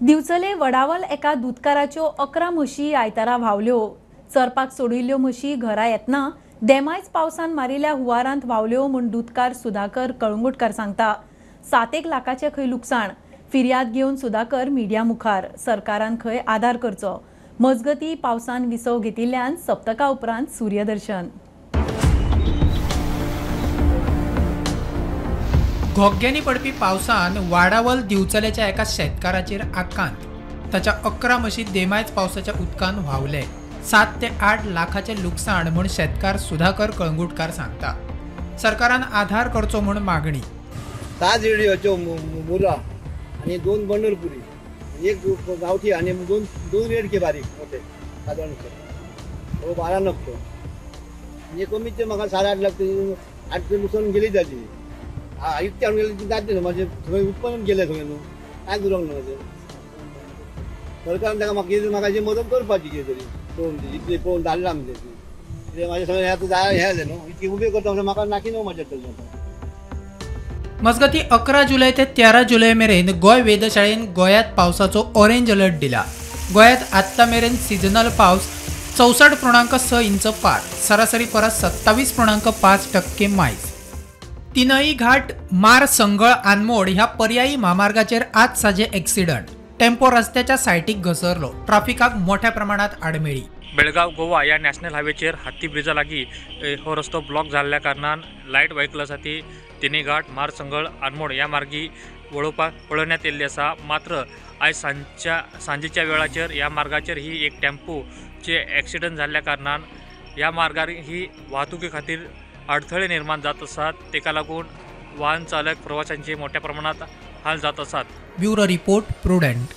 दिवचले वडावल एका दुदकाराच्यो 11 म्हशी आयतारा व्हांवल्यो. चरपाक सोडिल्ल्यो म्हशी घरा येतना देमायच पावसान मारिल्ल्या हुवारांत व्हांवल्यो म्हूण दुदकार सुधाकर कळंगुटकर सांगता. 7-1 लाखाचें खंय लुकसाण. फिर्याद घेवन सुधाकर मिडिया मुखार. सरकारान खंय आदार करचो. मजगती पावसान विसव घेतिल्ल्यान सप्तका उपरांत सूर्यदर्शन. घोग्यांनी पडपी पावसान वाडावल दिवचलेच्या एका शेतकाराचेर आकांत. ताच्या 11 म्हशी देमायच पावसाच्या उदकान व्हांवले. 7 ते 8 लाखाचें लुकसाण म्हूण शेतकार सुधाकर कळंगुटकार सांगता. सरकारान आधार करचो म्हूण मागणी. 7 रेडियोच्यो मुरा आनी 2 बंडलपुरी, एक गांवठी आनी दोन रेडके बारीक मोठे सादारण हो 12 नगतो. म्हणजे कमीत ते म्हाका 8.5 लाख 8 लुकसाण गेली जाली. इतकें हाडून गेले जातलें न्हू, म्हाजें सगळें उत्पन्न गेलें सगळें न्हू, कांय उरोंक ना म्हाजें. सरकारान ताका म्हाका कितें म्हाका मदत करपाची कितें तरी पळोवन इतलें पळोवन धाडलां आमचें कितें म्हाजें सगळें हें आतां जाय हें जालें न्हू, इतकें उबें करता म्हणल्यार म्हाका नाकी न्हू म्हाजें आतां. मजगती 11 जुलय ते 13 जुलय मेरेन गोंय वेधशाळेन गोंयांत पावसाचो ऑरेंज अलर्ट दिला. गोंयांत आत्तां मेरेन सिजनल पावस 64.6 इंच पार, सरासरी परस 27.5% मायज. तिनई घाट मार संगळ आनमोड ह्या पर्यायी म्हामार्गाचेर आज साजे एक्सिडंट. टेम्पो रस्त्याच्या सायटीक घसरलो. ट्राफिकाक मोठ्या प्रमाणात आडमेळी. बेळगाव गोवा ह्या नॅशनल हायवेचेर हत्ती ब्रिजा लागीं हो रस्तो ब्लॉक जाल्ल्या कारणान लायट व्हेकल आसा ती तिनी घाट मार संगळ आनमोड ह्या मार्गी वळोवण्यात येयल्ली आसा. मात्र आयज सांजेच्या वेळाचेर ह्या मार्गाचेर ही एक टेम्पोचे एक्सिडंट जाल्ल्या कारणान ह्या मार्गार ही वाहतुकी खातीर अडथळे निर्माण जात आसात. ताका लागून वाहन चालक प्रवाशांचे मोठ्या प्रमाणात हाल जात आसात. Bureau report, Prudent.